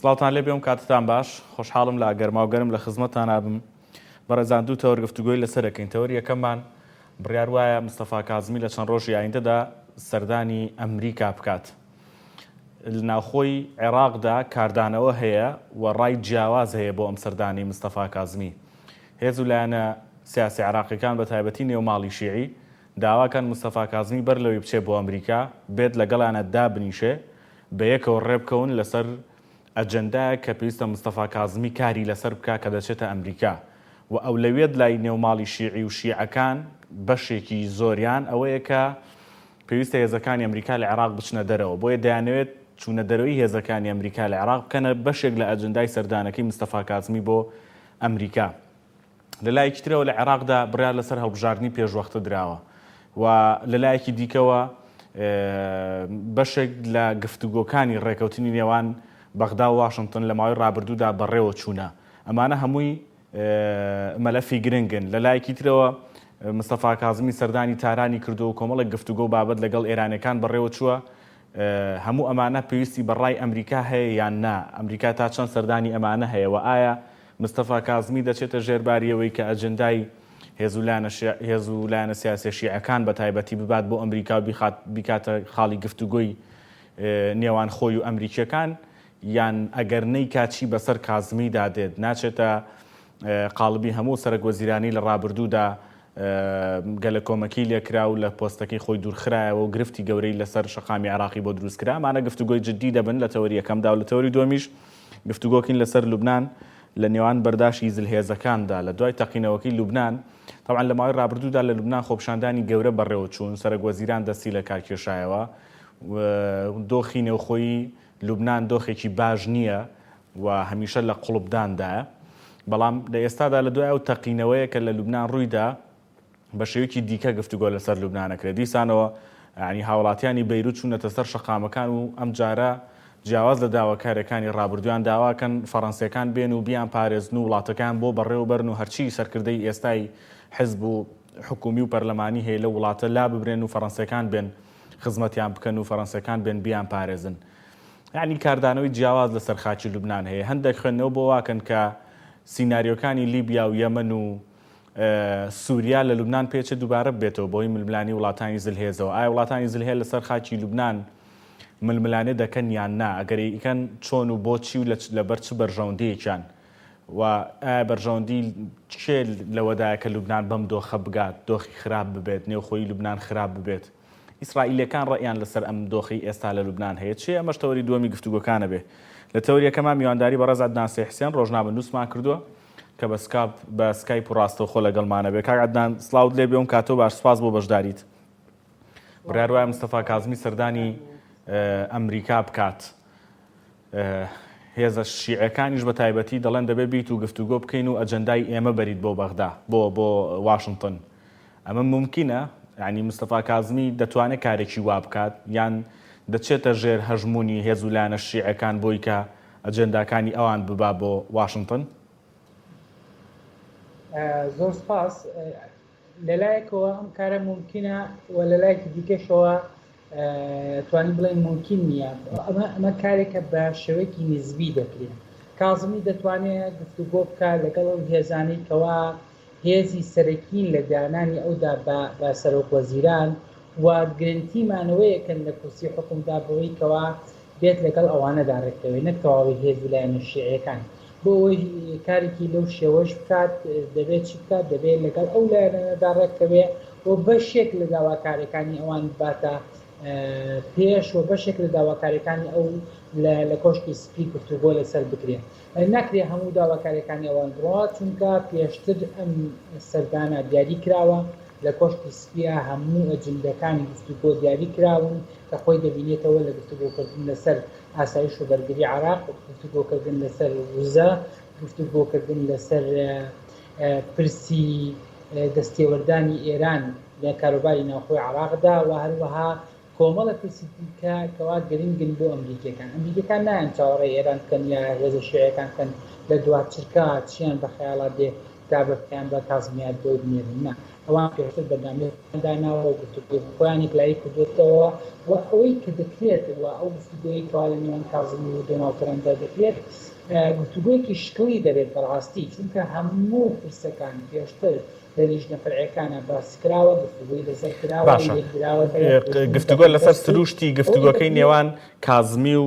سڵاوتان لێبێ و کاتتان باش خۆشحاڵم لە گەرماو گەرم لە خزمەتتانا بم بەڕێزان دوو تەوەر گفتوگۆی لەسەر ئەکەین تەوەری یەکەممان بڕیار وایە مستەفا کازمی لە چەند ڕۆژی ئایندەدا سەردانی ئەمریکا بکات لە ناوخۆی عێراقدا کاردانەوە هەیە و ڕای جیاواز هەیە بۆ ئەم سەردانی مستەفا کازمی هێز و لایەنە سیاسی عێراقیەکان بە تایبەتی نێو ماڵی شیعی داواکەن مستەفا کازمی بەر لەوەی بچێ بۆ ئەمریکا بێت لەگەڵیانە دابنیشێ بەیەکەوە ڕێبکەون لەسەر ئەجەندایەک کە پێویستە مستەفا کازمی کاری لەسەر بکا کە دەچێتە ئەمریکا و ئەولەویەت لای نێو ماڵی شیعی و شیعەکان بەشێکی زۆریان ئەوەیە کە پێویستە هێزەکانی ئەمریکا لە عێراق بچنە دەرەوە بۆیە دەیانەوێت چوونە دەرەوەی هێزەکانی ئەمریکا لە عێراق بکەنە بەشێک لە ئەجەندای سەردانەکەی مستەفا کازمی بۆ ئەمریکا. لە لایەکی ترەوە لە عێراقدا بڕیار لەسەر هەڵبژاردنی پێشوەختە دراوە و لە لایەکی دیکەوە بەشێک لە گفتوگۆکانی ڕێکەوتنی نێوان بەغدا و واشنتن لە ماوەی ڕابردوودا بەڕێوە چوونە. ئەمانە هەمووی مەلەفی گرنگن. لە لایەکی ترەوە مستەفا کازمی سەردانی تارانی کردووە و کۆمەڵێک گفتوگۆ و بابەت لەگەڵ ئێرانیەکان بەڕێوە چووە. هەموو ئەمانە پێویستی بە ڕای ئەمریکا هەیە یان نا؟ ئەمریکا تا چەند سەردانی ئەمانە هەیە و ئایا مستەفا کازمی دەچێتە ژێر باری ئەوەی کە ئەجندای هێز و لایەنە هێز و لایەنە سیاسیە شیعەکان بە تایبەتی ببات بۆ ئەمریکا و بیخات بیکاتە خاڵی گفتوگۆی نێوان خۆی و ئەمریکیەکان یان ئەگەر نەیکا چی بەسەر کازمیدا دێت ناچێتە قاڵبی هەموو سەرەک وەزیرانی لە ڕابردوودا گەلەکۆمەکی لێکرا و لە پۆستەکەی خۆی دوورخرایەوە و گرفتی گەورەی لەسەر شەقامی عێراقی بۆ دروستکرا. ئەمانە گفتوگۆی جددی دەبن لە تەوەری یەکەمدا و لە تەوەری دووەمیش گفتوگۆکین لەسەر لوبنان لە نێوان بەرداشی زلهێزەکاندا لە دوای تەقینەوەکەی لوبنان. تەبعەن لە ماوەی ڕابردوودا لە لوبنان خۆپیشاندانی گەورە بەڕێوەچوون، سەرەک وەزیران دەستی لە کار کێشایەوە و دۆخی نێوخۆیی لوبنان دۆخێکی باش نییە و هەمیشە لە قوڵپداندایە، بەڵام لە ئێستادا لە دوای ئەو تەقینەوەیە کە لە لوبنان ڕوویدا بە شێوەیەکی دیکە گفتوگۆ لەسەر لوبنان ئەکرێت. دیسانەوە یانی هاوڵاتیانی بەیروت چوونەتە سەر شەقامەکان و ئەمجارە جیاواز لە داواکاریەکانی ڕابردوویان داواکەن فەڕەنسیەکان بێن و بیانپارێزن و وڵاتەکەیان بۆ بەڕێوەبەرن و هەرچی سەرکردەی ئێستای حزب و حکومی و پەرلەمانی هەیە لەو وڵاتە لاببرێن و فەڕەنسیەکان بێن خزمەتیان بکەن و فەڕەنسیەکان بێن بیانپارێزن. یەعنی کاردانەوەی جیاواز لەسەر خاکی لوبنان هەیە، هەندێک خوێندنەوە بۆ واکەن کە سیناریۆکانی لیبیا و یەمەن و سوریا لە لوبنان پێچێت دووبارە ببێتەوە بەهۆی ململانێی وڵاتانی زلهێزەوە، ئایا وڵاتانی زلهێ لەسەر خاکی لوبنان ململانێ دەکەن یان نا، ئەگەر ئەیکەن چۆن و بۆچی و لەبەر چ بەرژەوەندییەکیان و ئایا بەرژەوەندی کێ لەوەدایە کە لوبنان بەم دۆخە بگات، دۆخی خراپ ببێت، نێوخۆی لوبنان خراپ ببێت. ئیسرائیلیەکان ڕەئیان لەسەر ئەم دۆخەی ئێستا لە لوبنان هەیە چیە؟ ئەمەش تەوەری دووەمی گفتوگۆکانە بێ. لە تەوەری یەکەما میوانداری بەڕێز عەدنان سەید حسێن ڕۆژنامەنووسمان کردووە کە بە سکاپ بە سکایپ و ڕاستەوخۆ لەگەڵمانە بێ. کاک عەدنان سڵاوت لێ بێ و کاتۆ باش سپاس بۆ بەشداریت. بڕیار وایە مستەفا کازمی سەردانی ئەمریکا بکات. هێزە شیعەکانیش بە تایبەتی دەڵێن دەبێت بیت و گفتوگۆ بکەین و ئەجەندای ئێمە بەریت بۆ بەغدا بۆ بۆ واشنتن ئەمە مومکینە؟ یانی مستەفا کازمی دەتوانێت کارێکی وا بکات یان دەچێتە ژێر هەژموونی هێز و لایەنە شیعەکان بۆی کە ئەجێنداکانی ئەوان ببا بۆ واشنتن؟ زۆر سپاس. لەلایەکەوە ئەم کارە مومکینە و لەلایەکی دیکەشەوە توانین بڵێن مومکین نییە. ئەمە ئەمە کارێکە بە شێوەیەکی نزبی دەکرێت. کازمی دەتوانێت گفتوگۆ بکات لەگەڵ ئەو هێزانەی کەوا هێزی سەرەکین لە دانانی ئەودا بە بە سەرۆک وەزیران و گرنتی مانەوەیەکن لە کورسی حوکمدا بەوەی کەوا بێت لەگەڵ ئەوانەدا ڕێککەوێت نەک تەواوی هێز و لایەنە شیعیەکان بۆ ئەوەی کارێکی لەو شێوەش بکات دەبێت چی بکات دەبێت لەگەڵ ئەو لایەنانەدا ڕێککەوێ و بەشێک لە داواکاریەکانی ئەوان باتە پێش و بەشێک لە داواکاریەکانی ئەو لە کۆشکی سپی گفتوگۆ لەسەر بکرێت ناکرێ هەموو داواکاریەکانی ئەوان بڕوات، چونکە پێشتر ئەم سەردانە دیاری کراوە، لە کۆشکی سپیە هەموو ئەجندەکانی گفتوگۆ دیاری کراون کە خۆی دەبینێتەوە لە گفتوگۆکردن لەسەر ئاسایش و بەرگری عێراق، گفتوگۆکردن لەسەر وزە، گفتوگۆکردن لەسەر پرسی دەستێوەردانی ئێران لە کاروباری ناوخۆی عێراقدا و هەروەها کۆمەڵە پرسی دیکە کەوا گرنگن بۆ ئەمریکیەکان. ئەمریکیەکان نایەن چاوەڕێی ئێران بکەن یا هێزە شیعیەکان بکەن لە دوا چرکە چیان بە خەیاڵا دێ. کتابە پەیام بە کازمیار بۆی بنێرن نا ئەوان پێشتر بەرنامەی خۆیان داناوە و گفتوگۆی خۆیان یەکلایی کردووەتەوە و ئەوەی کە دەکرێت و ئەو گفتوگۆیەی کەوا لە نێوان کازمی و دۆناڵد ترەمپدا دەکرێت گفتوگۆیەکی شکڵی دەبێت بەڕاستی چونکە هەموو پرسەکان پێشتر لە لیژنە فەرعیەکانا باس کراوە، گفتوگۆی لەسەر کراوە، باشە لێکدراوەتەوە، گفتوگۆ پێشبینی لەسەر دەکرێت سروشتی ئەوەی گفتوگۆکەی دەکرێت. نێوان کازمی و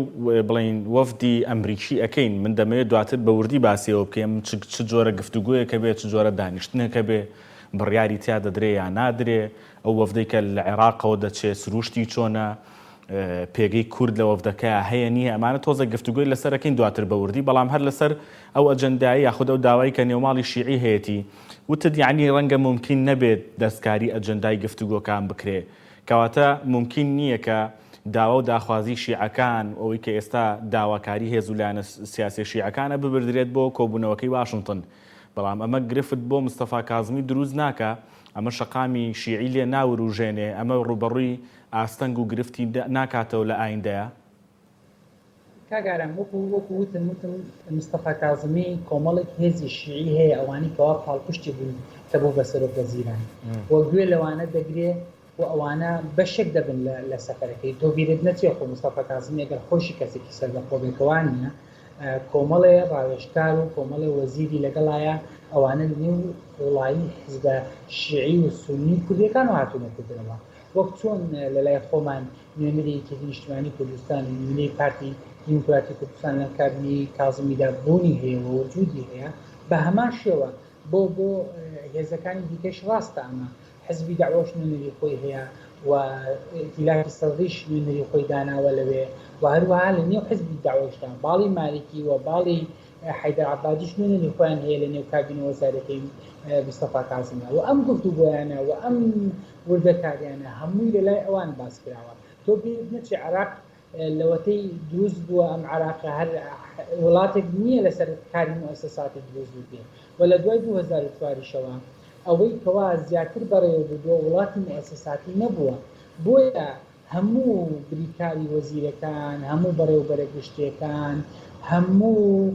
بڵێین وەفدی ئەمریکی ئەکەین، من دەمەوێت دواتر بە وردی باسی ئەوە بکەین چ چ جۆرە گفتوگۆیەکە بێ، چ جۆرە دانیشتنێکە بێ، بڕیاری تیا دەدرێ یا نادرێ، ئەو وەفدەی کە لە عێراقەوە دەچێ سروشتی چۆنە، پێگەی کورد لە وەفدەکەیا هەیە نییە، ئەمانە تۆزێک گفتوگۆی لەسەر ئەکەین دواتر بە وردی، بەڵام هەر لەسەر ئەو ئەجەندایە یاخود ئەو داوای کە نێوماڵی شیعی هەیەتی، وتت یەعنی ڕەنگە مومکین نەبێت دەستکاری ئەجەندای گفتوگۆکان بکرێ، کەواتە مومکین نییە کە داوا و داخوازی شیعەکان و ئەوەی کە ئێستا داواکاری هێز و لایەنە سیاسیە شیعەکانە ببردرێت بۆ کۆبوونەوەکەی واشنتن، بەڵام ئەمە گرفت بۆ مستەفا کازمی دروست ناکا، ئەمە شەقامی شیعی لێ ناوروژێنێ، ئەمە ڕووبەڕووی ئاستەنگ و گرفتی ناکاتەوە لە ئایندەیا؟ کاک ئارام وەکو وەکو وتم وتم مستەفا کازمی کۆمەڵێک هێزی شیعی هەیە ئەوانەی کەوا پاڵپشتی بوون کە بوو بە سەرۆک وەزیران و گوێ لەوانە دەگرێ و ئەوانە بەشێک دەبن لە لە سەفەرەکەی تۆ بیرت نەچێ خۆ مستەفا کازمی ئەگەر خۆشی کەسێکی سەربەخۆ بێ کەوا نییە کۆمەڵێ ڕاوێژکار و کۆمەڵێ وەزیری لەگەڵایە ئەوانە لە نێو قوڵایی حزبە شیعی و سوننی و کوردیەکانەوە هاتوونەتە دەرەوە وەک چۆن لە لای خۆمان نوێنەری یەکێتی نیشتمانی کوردستان و نوێنەری پارتی دیموکراتی کوردستان لەم کابینەی کازمیدا بوونی هەیە و وجودی هەیە بە هەمان شێوە بۆ بۆ هێزەکانی دیکەش ڕاستە ئەمە حزبی دەعوەش نوێنەری خۆی هەیە و ئیتیلافی سەدریش نوێنەری خۆی داناوە لەوێ و هەروەها لە نێو حزبی دەعوەشدا باڵی مالکی و باڵی حەیدەر عەبادیش نوێنەری خۆیان هەیە لە نێو کابینە وەزاریەکەی مستەفا کازمدا و ئەم گفتوگۆیانە و ئەم وردەکاریانە هەمووی لە لای ئەوان باس کراوە. تۆ بیرت نەچێ عێراق لەوەتەی دروست بووە ئەم عێراقە هەر وڵاتێک نییە لەسەر کاری موئەسەساتی دروست بووبێ و لە دوای 2004 یشەوە ئەوەی کەوا زیاتر بەڕێوە بردووە وڵاتی موئەسەساتی نەبووە بۆیە هەموو بریکاری وەزیرەکان، هەموو بەڕێوبەرە گشتیەکان، هەموو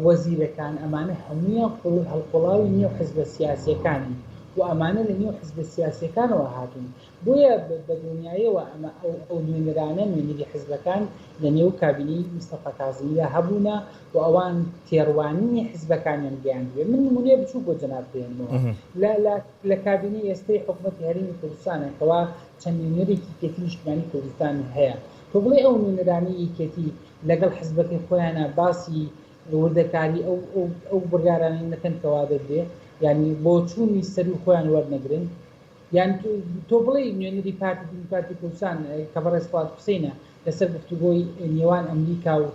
وەزیرەکان ئەمانە هەموویان هەڵقوڵاوی نێو حزبە سیاسیەکانن و ئەمانە لە نێو حزبە سیاسیەکانەوە هاتوون بۆیە بە دڵنیایەوە ئەمە ئەو ئەو نوێنەرانە نوێنەری حزبەکان لە نێو کابینەی مستەفا کازمیدا هەبوونە و ئەوان تێڕوانینی حزبەکانیان گەیاندبێ من نمونەیە بچووک بۆ جەناب بهێنمەوە لە لە لە کابینەی ئێستەی حکومەتی هەرێمی کوردستانە کەوا چەند نوێنەرێکی یەکێتی نیشتمانی کوردستان هەیە تۆ بڵێی ئەو نوێنەرانەی یەکێتی لەگەڵ حزبەکەی خۆیانا باسی وردەکاری ئەو ئەو ئەو بڕیارانەی نەکەن کەوا دەدرێ یانی بۆچوونی سەروی خۆیان وەرنەگرن یان تۆ بڵێی نوێنەری پارتی دیموکراتی کوردستان کە بەڕێز فواد حوسینە لەسەر گفتوگۆی نێوان ئەمریکا و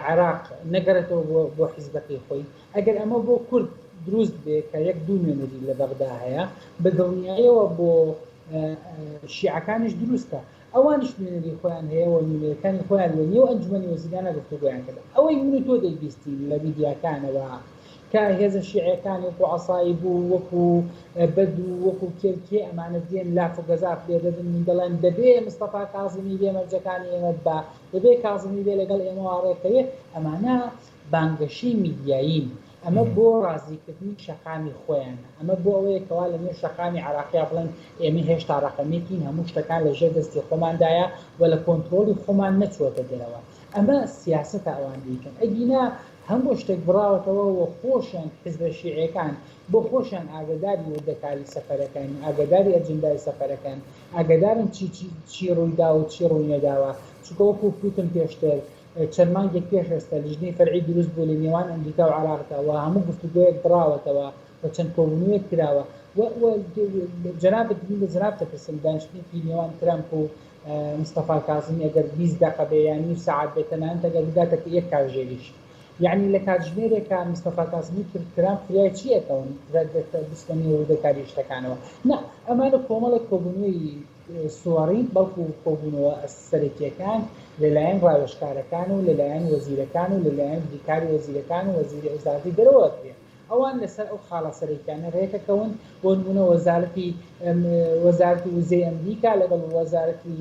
عێراق نەگەڕێتەوە بۆ بۆ حیزبەکەی خۆی ئەگەر ئەمە بۆ کورد دروست بێ کە یەک دوو نوێنەری لە بەغدا هەیە بە دڵنیایەوە بۆ شیعەکانیش دروستە ئەوانیش نوێنەری خۆیان هەیە و نوێنەرەکانی خۆیان لە نێو ئەنجومەنی وەزیرانە گفتوگۆیان کرد. ئەوەی من و تۆ دەیبیستین لە میدیاکانەوە کە هێزە شیعیەکان وەکو عەسایب و وەکو بەدر و وەکو کێ و کێ ئەمانە دێن لاف و گەزاف لێدەدن و دەڵێن دەبێ مستەفا کازمی بێ مەرجەکانی ئێمە ببا، دەبێ کازمی بێ لەگەڵ ئێمەوە ڕێکەوێ، ئەمانە بانگەشەی میدیایین. ئەمە بۆ ڕازیکردنی شەقامی خۆیانە، ئەمە بۆ ئەوەیە کەوا لە نێو شەقامی عێراقیا بڵێن ئێمە هێشتا ڕەقەمێکین، هەموو شتەکان لە ژێر دەستی خۆماندایە و لە کۆنترۆڵی خۆمان نەچووەتە دەرەوە. ئەمە سیاسەتە ئەوان دەیکەن. ئەگینا هەموو شتێک بڕاوەتەوە و خۆشیان حزبە شیعیەکان بۆ خۆشیان ئاگەداری وردەکاری سەفەرەکەن، ئاگەداری ئەجندای سەفەرەکەن، ئاگەدارن چی چی چی ڕوویداوە و چی ڕووینەداوە. چونکە وەکو وتم پێشتر چەند مانگێک پێش ئێستا لیژنەی فەرعی دروست بوو لە نێوان ئەمریکا و عێراقدا و هەموو گفتوگۆیەک بڕاوەتەوە و چەند کۆبوونەوەیەک کراوە و و جەنابت من لە جەنابت دەپرسم دانیشتنێکی نێوان ترەمپ و مستەفا کازمی ئەگەر 20 دەقە بێ یان نیو سەعات بێ تەنانەت ئەگەر بگاتە یەک کاژێریش یعنی لە کاتژمێرێکا مستەفا کازمی و ترامپ فریای چی ئەکەون بچنە نێو وردەکاری شتەکانەوە نا ئەمانە کۆمەڵێک کۆبوونەوەی سوەڕین، بەڵکو کۆبوونەوە سەرەکییەکان لەلایەن ڕاوێژکارەکان و لەلایەن وەزیرەکان و لەلایەن بریکاری وەزیرەکان و وەزیری وەزارەتی دەرەوە ئەکرێ. ئەوان لەسەر ئەو خاڵە سەرەکیانە ڕێکەکەون، بۆ نموونە وەزارەتی وەزارەتی وزەی ئەمریکا لەگەڵ وەزارەتی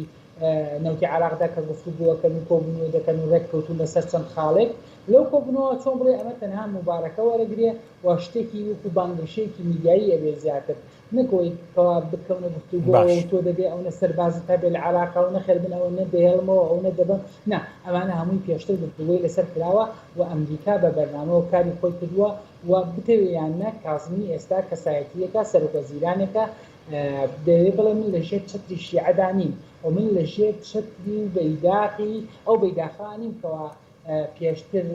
نەوتی عێراقدا کە گفتوگۆ ئەکەن و کۆبوونەوە دەکەن و ڕێککەوتوون لەسەر چەند خاڵێک. لەو کۆبوونەوە چۆن بڵێ ئەمە تەنها موبارەکە وەرەگرێ و شتێکی وەکو بانگەشەیەکی میدیایی ئەبێ زیاتر نەک ئەوەی کەوا بکەونە گفتوگۆوە باش. و تۆ دەبێ ئەونە سەربازت هەبێ لە عێراقا و نەخێر من ئەوەنە دەهێڵمەوە ئەونە دەبەم نا ئەمانە هەمووی پێشتر گفتوگۆی لەسەر کراوە و ئەمریکا بە بەرنامەوە کاری خۆی کردووە و بتەوێ یان نا کازمی ئێستا کەسایەتییەکە سەرۆکوەزیرانێکە دەیەوێ بڵێ من لە ژێر چەتری شیعەدا نیم و من لە ژێر چەتری و بەیداخی ئەو بەیداخە نیم کەوا پێشتر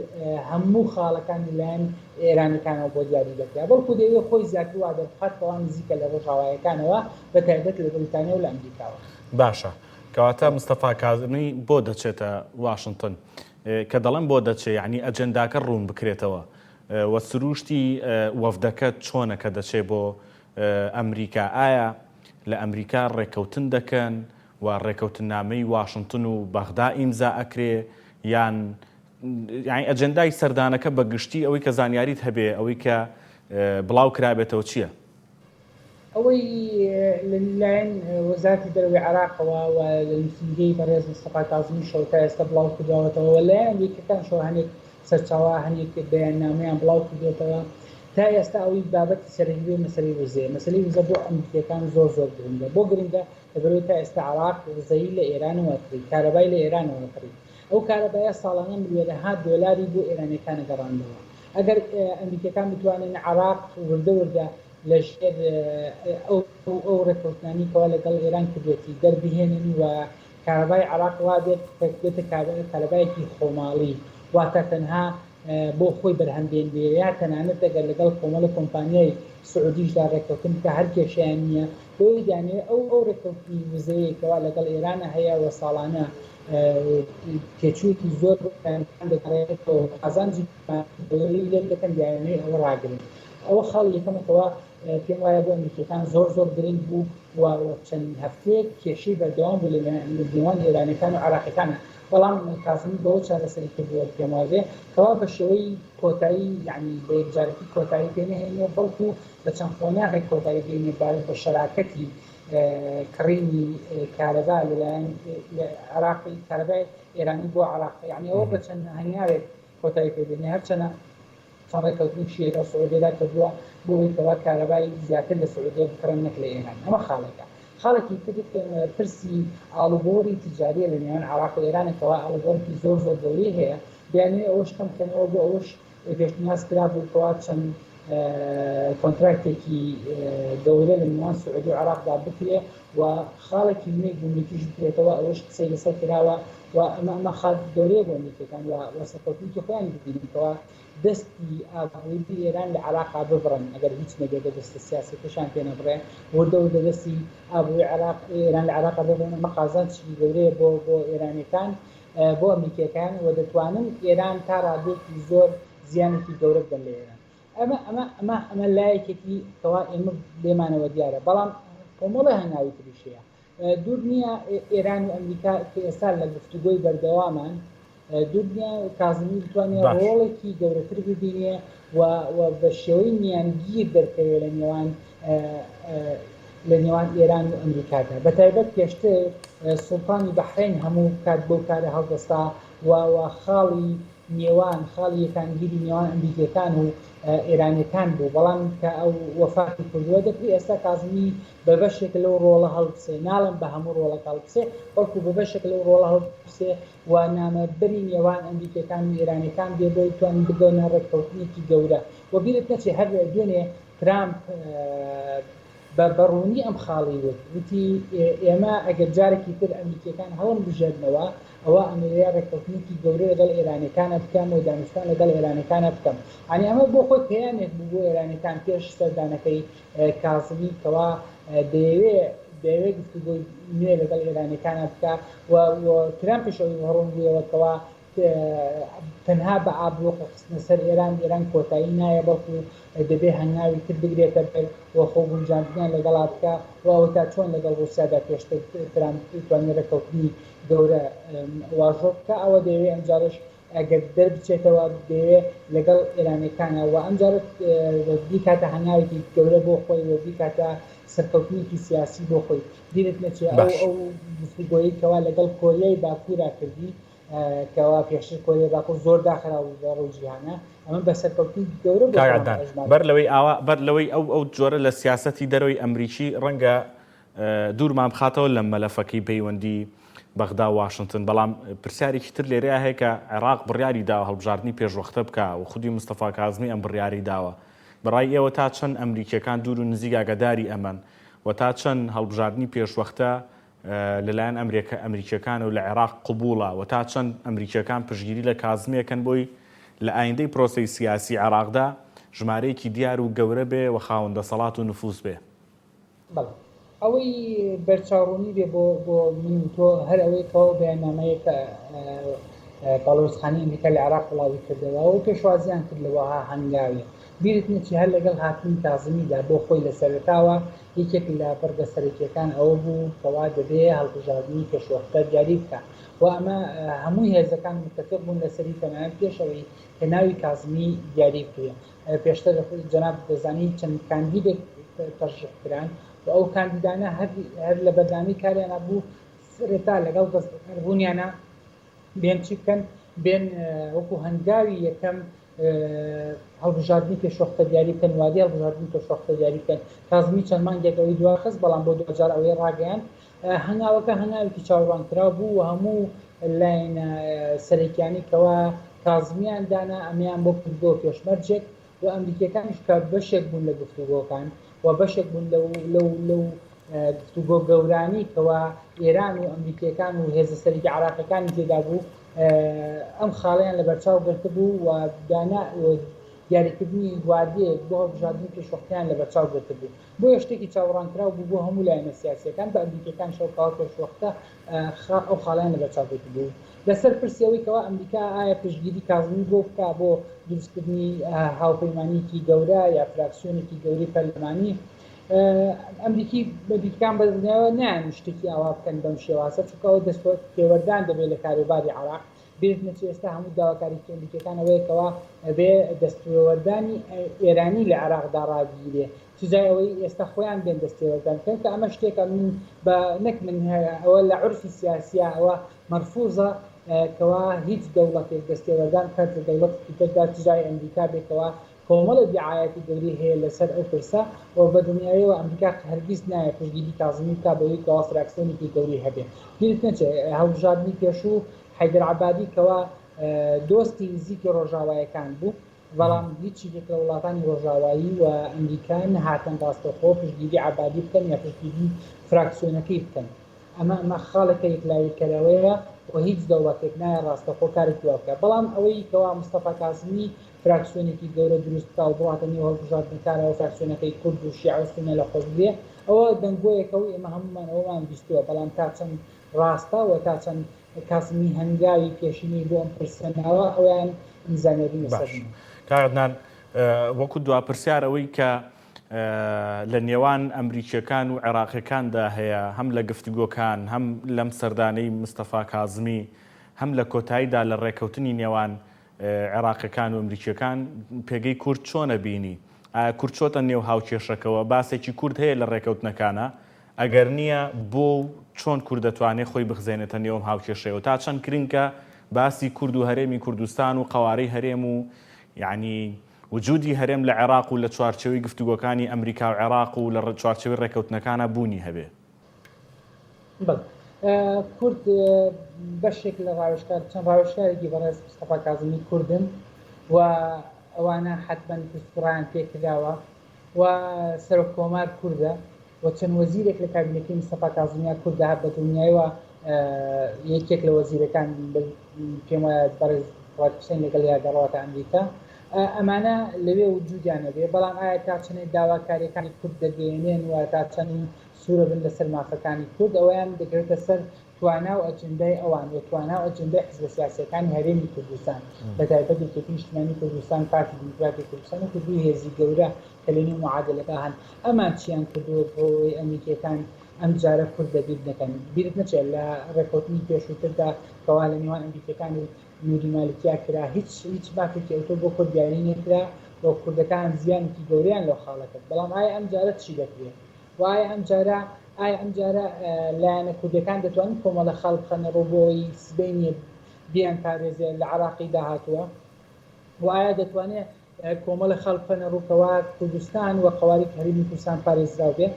هەموو خاڵەکان لەلایەن ئێرانیەکانەوە بۆ دیاری دەکرا، بەڵکو دەیەوێت خۆی زیاتر وا دەربخات کەوا نزیکە لە ڕۆژاوایەکانەوە بە تایبەت لە بەریتانیا و لە ئەمریکاوە. باشە کەواتە مستەفا کازمی بۆ دەچێتە واشنتن؟ کە دەڵێم بۆ دەچێ یانی ئەجێنداکە ڕوون بکرێتەوە و سرووشتی وەفدەکە چۆنە کە دەچێ بۆ ئەمریکا؟ ئایا لە ئەمریکا ڕێککەوتن دەکەن و ڕێکەوتننامەی واشنتن و بەغدا ئیمزا ئەکرێ یان یانی ئەجێندای سەردانەکە بە گشتی ئەوەی کە زانیاریت هەبێ ئەوەی کە بڵاو کرابێتەوە چییە؟ ئەوەی لە لایەن وەزارەتی دەرەوەی عێراقەوە و لە نووسینگەی بەڕێز مستەفا کازمیشەوە تا ئێستا بڵاو کردراوەتەوە و لایەن ئەمریکیەکانشەوە هەنێک سەرچاوە هەنێک بەیاننامەیان بڵاو کردووەتەوە تا ئێستا ئەوەی بابەتی سەرەکی بێ مەسەلەی وزەیە مەسەلەی وزە بۆ ئەمریکیەکان زۆر زۆر گرنگە بۆ گرنگە لەبەرئەوەی تا ئێستا عێراق وزەی لە ئێرانەوە کڕی، کارەبای لە ئێرانەوە کڕی. ئەو کارەبایە ساڵانە ملیۆنەها دۆلاری بۆ ئێرانیەکان گەڕاندەوە. ئەگەر ئەمریکیەکان بتوانن عێراق وردە وردە لە ژێر ئەو ئەو ڕێککەوتنانەی کەوا لەگەڵ ئێران کردوێتی دەربهێنن و کارەبای عێراق وابێت کە بێتە کارەبایەکی خۆماڵی واتە تەنها بۆ خۆی بەرهەم بێنرێ یا تەنانەت ئەگەر لەگەڵ کۆمەڵە کۆمپانیای سعودیشدا ڕێککەوتن بکا هەر کێشەیان نییە بۆیە دەیانەوێ ئەو ئەو ڕێککەوتنی وزەیەی کەوا لەگەڵ ئێرانە هەیە و ساڵانە تێچوویەکی زۆر بۆ ئێرانیەکان دەگەڕێتەوە قازانجی گەورەی لێ دەکەن دەیانەوێ ئەوە ڕاگرن ئەوە خاڵی یەکەمە کەوا پێم وایە بۆ ئەمریکیەکان زۆر زۆر گرنگ بوو و چەند هەفتەیەک کێشەی بەردەوام بوو لە نێوان ئێرانیەکان و عێراقیەکانە بەڵام کازمی بەوە چارەسەری کردووە پێم وابێ کەوا بە شێوەی کۆتایی یعنی بە یەکجارەکی کۆتایی پێ نەهێنێ بەڵکو بە چەند قۆناغێک کۆتایی بێنێ بە شەراکەتی کڕینی کارەبا لەلایەن عێراقی کارەبای ئێرانی بۆ عێراق یعنی ئەوە بە چەند هەنگاوێک کۆتایی پێ بێنێ هەرچەنە چەند ڕێککەوتنێکیشی لەگەڵ سعودیەدا کردووە بۆ ئەوەی کەوا کارەبای زیاتر لە سعودیە بکڕن نەک لە ئێران. ئەمە خاڵێکە. خاڵێکی تر پرسی ئاڵوگۆڕی تیجارییە لە نێوان عێراق و ئێرانە کەوا ئاڵوگۆڕێکی زۆر زۆر گەورەی هەیە. دەیانەوێت ئەوەش کەم بکەنەوە بۆ ئەوەش پێشنیاز کرابوو کەوا چەند کۆنتراکتێکی گەورە لە نێوان سعودی و عێراقدا بکرێ و خاڵێکی نوێی گومرگیش بکرێتەوە ئەوەش قسەی لەسەر کراوە و ئەمە ئەمە خاڵ گەورەیە بۆ ئەمریکیەکان و و سەرکەوتنێکی خۆیان ببینن کەوا دەستی ئابووری ئێران لە عێراقا ببڕن ئەگەر هیچ نەبێت بە دەستە سیاسیەکەشیان پێ نەبڕێ وردە وردە دەستی ئابووری عێراق ئێران لە عێراقا ببڕن ئەمە قازانجێکی گەورەیە بۆ بۆ ئێرانیەکان بۆ ئەمریکیەکان و دەتوانن ئێران تا ڕادەیەکی زۆر زیانێکی گەورە بدەن لە ئێران ئەمە ئەمە ئەمە ئەمە لایەکێتی کەوا ئێمە لێمانەوە دیارە بەڵام کۆمەڵێ هەنگاوی تریش هەیە دوور نییە ئێران و ئەمریکا کە ئێستا لە گفتوگۆی بەردەوامان دوور نییە کازمی بتوانێت ڕۆڵێکی گەورەتر ببینێ و بە شێوەی میانگیر دەرکەوێ لە نێوان لە نێوان ئێران و ئەمریکادا بە تایبەت پێشتر سوڵتانی بەحرین هەموو کات بەو کارە هەڵدەستا و خاڵی نێوان خاڵی یەکانگیری نێوان ئەمریکیەکان و ئێرانیەکان بوو، بەڵام کە ئەو وەفاتی کردووە دەکرێ ئێستا کازمی بە بەشێک لەو ڕۆڵە هەڵبسێ، ناڵێم بە هەموو ڕۆڵەکە هەڵبسێ، بەڵکو بە بەشێک لەو ڕۆڵە هەڵبسێ و نامەبەری نێوان ئەمریکیەکان و ئێرانیەکان بێ بۆی بتوانن بگەنە ڕێککەوتنێکی گەورە و بیرت نەچێ هەر دوێنێ ترامپ بە بە ڕوونی ئەم خاڵەی وت، وتی، ئێمە ئەگەر جارێکی تر ئەمریکییەکان هەڵمبژێرنەوە، ئەوا ئەمەوێ ڕێککەوتنێکی گەورە لەگەڵ ئێرانییەکانا بکەم و دانوستان لەگەڵ ئێرانییەکانا بکەم. یانی ئەمە بۆ خۆی پەیامێک بوو بۆ ئێرانییەکان پێش سەردانەکەی کازمی کەوا دەیەوێ دەیەوێ گفتوگۆی نوێ لەگەڵ ئێرانییەکانا بکا و و ترامپیش ئەوەی ڕوون بوویەوە کەوا تەنها بە ئابڵوقە خستنە سەر ئێران، ئێران کۆتایی نایە، بەڵکو دەبێ هەنگاوی تر بگرێتە بەر و خۆ گونجاندنیان لەگەڵا بکا و ئەوەتا چۆن لەگەڵ ڕوسیادا پێشتر ترامپ توانی ڕێککەوتنی گەورە واژۆ بکا، ئەوە دەیەوێ ئەمجارەش ئەگەر دەربچێتەوە دەیەوێ لەگەڵ ئێرانیەکانا و ئەمجارە بیکاتە هەنگاوێکی گەورە بۆ خۆی و بیکاتە سەرکەوتنێکی سیاسی بۆ خۆی. بیرت نەچێ ئەو باش. ئەو گفتوگۆیەی کەوا لەگەڵ کۆریای باکوورا کردی. کەوا پێشتر کۆریای باکوور زۆر داخرا بوو بە ڕووی جیهانە، ئەمە بە سەرکەوتنی گەورە بۆ کاک ترامپ عەدنان، ئەژمار بەر دەکرێت. لەوەی ئاوا بەر لەوەی ئەو ئەو جۆرە لە سیاسەتی دەرەوەی ئەمریکی ڕەنگە دوورمان بخاتەوە لە مەلەفەکەی پەیوەندی بەغدا و واشنتن، بەڵام پرسیارێکی تر لێرەیا هەیە کە عێراق بڕیاری داوە هەڵبژاردنی پێشوەختە بکا و خودی مستەفا کازمی ئەم بڕیارەی داوە. بە ڕای ئێوە تا چەند ئەمریکییەکان دوور و نزیک ئاگاداری ئەمەن و تا چەند هەڵبژاردنی پێشوەختە لەلایەن ئەمریکییەکانەوە لە عێراق قبوڵە و تا چەند ئەمریکییەکان پشتگیری لە کازمی ئەکەن بۆی لە ئایندەی پرۆسەی سیاسی عێراقدا ژمارەیەکی دیار و گەورە بێ و خاوەن دەسەڵات و نفوز بێ؟ بەڵێ. ئەوەی بەرچاوڕوونی بێ بۆ بۆ من و تۆ هەر ئەوەیە کە ئەو بەیاننامەیە کە باڵیۆزخانەی ئەمریکا لە عێراق بڵاوی کردەوە و پێشوازیان کرد لە وەها هەنگاوێ. بیرت نەچێ هەر لەگەڵ هاتنی کازمیدا بۆ خۆی لە سەرەتاوە یەکێک لە بڕگە سەرەکییەکان ئەوە بوو کەوا دەبێ هەڵبژاردنی پێشوەختە دیاری بکا و ئەمە هەمووی هێزەکان متەفق بوون لەسەری تەنانەت پێش ئەوەی کە ناوی کازمی دیاری بکرێ. پێشتر جەنابت دەزانی چەند کاندیدێک تەرشیح کران و ئەو کاندیدانە هەر هەر لە بەرنامەی کاریانە بوو سەرەتا لەگەڵ دەستبەکاربوونیانە بێن چی بکەن بێن وەکو هەنگاوی یەکەم هەڵبژاردنی پێشوەختە دیاری بکەن وادەی هەڵبژاردنی پێشوەختە دیاری بکەن کازمی چەند مانگێک ئەوەی دواخست بەڵام بۆ دواجار ئەوەی ڕاگەیاند هەنگاوەکە هەنگاوێکی چاوەڕوانکراو بوو و هەموو لایەنە سەرەکیانەی کەوا کازمیان دانا ئەمەیان بۆ کردبووە پێشمەرجێک و ئەمریکیەکانیش کە بەشێک بوون لە گفتوگۆکان و بەشێک بوون لەو لەو لەو گفتوگۆ گەورانەی کەوا ئێران و ئەمریکیەکان و هێزە سەرەکی عراقیەکانی تێدا بوو ئەم خاڵیان لەبەرچاو گرتبوو و دانا دیاریکردنی وادەیەک بۆ هەڵبژاردنی پێشوەختیان لەبەرچاو گرتبوو. بۆیە شتێکی چاوەڕانکراو بوو بۆ هەموو لایەنە سیاسییەکان، بە ئەمریکییەکانیشەوە کەوا پێشوەختە ئەو خاڵەیان لەبەرچاو گرتبوو. لەسەر پرسی ئەوەی کەوا ئەمریکا ئایا پشتگیری کازمی بۆ بکا بۆ دروستکردنی هاوپەیمانییەکی گەورە یا فراکسیۆنێکی گەورەی پەرلەمانی، ئەمریکی ئەمریکییەکان بەدڵنیایەوە نایان شتێکی ئاوا بکەن بەم شێوازە، چونکە ئەوە دەستتێوەردان دەبێت لە کاروباری عێراق. بیرت نەچێ ئێستا هەموو داواکاریی ئەمریکیەکان ئەوەیە کەوا ئەبێ دەستێوەردانی ئێرانی لە عێراقدا ڕاگیرێ چ جای ئەوەی ئێستا خۆیان بێن دەستێوەردان بکەن کە ئەمە شتێکە من بە نەک من ئەوە لە عورفی سیاسیە ئەوە مەرفوزە کەوا هیچ دەوڵەتێک دەستێوەردان بکات لە دەوڵەتێکی تردا چ جای ئەمریکا بێ کەوا کۆمەڵێ دیعایاتی گەورەی هەیە لەسەر ئەو پرسە و بە دڵنیایەوە ئەمریکا هەرگیز نایە پشتگیری کازمی بکا بەوەی کەوا فراکسیۆنێکی گەورەی هەبێ. بیرت نەچێ هەڵبژاردنی پێشوو حەیدەر عەبادی کەوا دۆستی نزیکی ڕۆژاوایەکان بوو بەڵام هیچ یەکێک لە وڵاتانی ڕۆژاوایی و ئەمریکا نەهاتن ڕاستەوخۆ پشتگیری عەبادی بکەن یا پشتگیری فراکسیۆنەکەی بکەن. ئەمە ئەمە خاڵێکە یەکلاییکەرەوەیە و هیچ دەوڵەتێک نایە ڕاستەوخۆ کارێکی وا بکات. بەڵام ئەوەی کەوا مستەفا کازمی فراکسیۆنێکی گەورە دروست بکا و بڕواتە نێو هەڵبژاردنەکانەوە فراکسیۆنەکەی کورد و شیعە و سوننە لە خۆ بگرێ ئەوە دەنگۆیەکە و ئێمە هەموومان ئەوەمان بیستووە بەڵام تا چەند ڕاستە و تا چەند کازمی هەنگاوی پێشینەی بۆ ئەم پرسە ناوە ئەویان من زانیاریم لەسەر باش نییە. کاک عەدنان وەکو دوا پرسیار ئەوەی کە لە نێوان ئەمریکیەکان و عێراقیەکاندا هەیە هەم لە گفتگۆکان هەم لەم سەردانەی مستەفا کازمی هەم لە کۆتاییدا لە ڕێکەوتنی نێوان عێراقیەکان و ئەمریکیەکان پێگەی کورد چۆنە بینی؟ ئایا کورد چۆتە نێو هاوکێشەکەوە؟ باسێکی کورد هەیە لە ڕێکەوتنەکانا؟ ئەگەر نییە بۆ و چۆن کورد دەتوانێ خۆی بخزێنێتە نێو ئەم هاوکێشەیەوە؟ تا چەند گرنگە باسی کورد و هەرێمی کوردستان و قەوارەی هەرێم و یانی وجودی هەرێم لە عێراق و لە چوارچێوەی گفتوگۆکانی ئەمریکا و عێراق و لە چوارچێوەی ڕێکەوتنەکانا بوونی هەبێ؟ بەڵێ کورد بەشێک لە ڕاوێژکار چەند ڕاوێژکارێکی بەڕێز مستەفا کازمی کوردن و ئەوانە حەتمەن پرسوڕایان پێکراوە و سەرۆک کۆمار کوردە و چەند وەزیرێک لە کابینەکەی مستەفا کازمیا کوردە بە دڵنیایەوە یەکێک لە وەزیرەکان پێم وایە بەڕێز فواد حوسێن لەگەڵ یا دەڕواتە ئەمریکا ئەمانە لەوێ وجودیان هەبێ بەڵام ئایا تا چەندێک داواکاریەکانی کورد دەگەیەنێن و تا چەند سوورە بن لەسەر مافەکانی کورد ئەوەیان دەکەوێتە سەر توانا و ئەجندای ئەوان و توانا و ئەجندای حزبە سیاسیەکانی هەرێمی کوردستان بە تایبەت یەکێتی نیشتمانی کوردستان پارتی دیموکراتی کوردستان وەکو دوو هێزی گەورە کە لەنێو معادلەکە هەن ئەمان چیان کردووە بۆ ئەوەی ئەمریکیەکان ئەم جارە کورد لەبیر نەکەن بیرت نەچێت لە ڕێککەوتنی پێشووتردا کەوا لە نێوان ئەمریکیەکان و نوری مالکیا کرا هیچ هیچ مافێکی ئەوتۆ بۆ کورد دیاری نەکرا و کوردەکان زیانێکی گەورەیان لەو خاڵە کرد بەڵام ئایا ئەم جارە چی دەکرێت و ئایا ئەم جارە ئایا ئەم جارە لایەنە کوردەکان دەتوانن کۆمەڵە خاڵ بخەنە ڕوو بۆ ئەوەی سبەینێ بیانپارێزێ لە عێراقی داهاتووە؟ و ئایا دەتوانێ کۆمەڵێ خاڵ بخەنە ڕوو کەوا کوردستان و قەوارەی هەرێمی کوردستان پارێزراو بێ؟